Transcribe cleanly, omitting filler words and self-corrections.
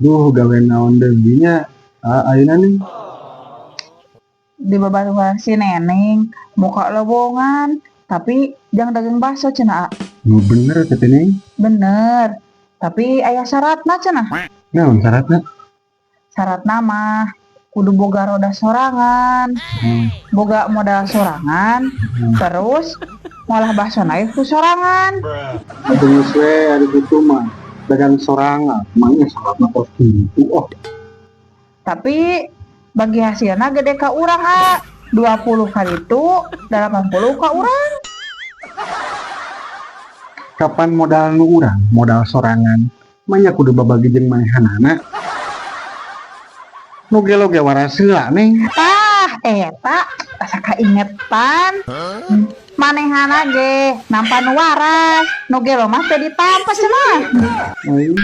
Duh, gawe naon deui nya? Ah, ayeuna nih. Di babaturan si Neneng muka lowongan, tapi jang dagang bakso cenah, A. Nu bener teh, Neng? Bener, tapi aya syaratna cenah. Naon syaratna? Syaratna mah kudu boga roda sorangan, boga modal sorangan, terus ngolah bakso naik ku sorangan. Geus we ari kitu mah. Dagang sorangan, mangnya syaratna kos kitu, oh. Tapi bagi hasilnya gede ka urang, A. 20 kali itu 80 ka urang. Kapan modal nu urang, modal sorangan. Manya kudu babagi jeung manehanana. Nu gelo ge waras heula, Neng. Tah, eta asa kaingetan. Manehana ge nampa nu waras, nu gelo mah teu ditampa cenah. Aing.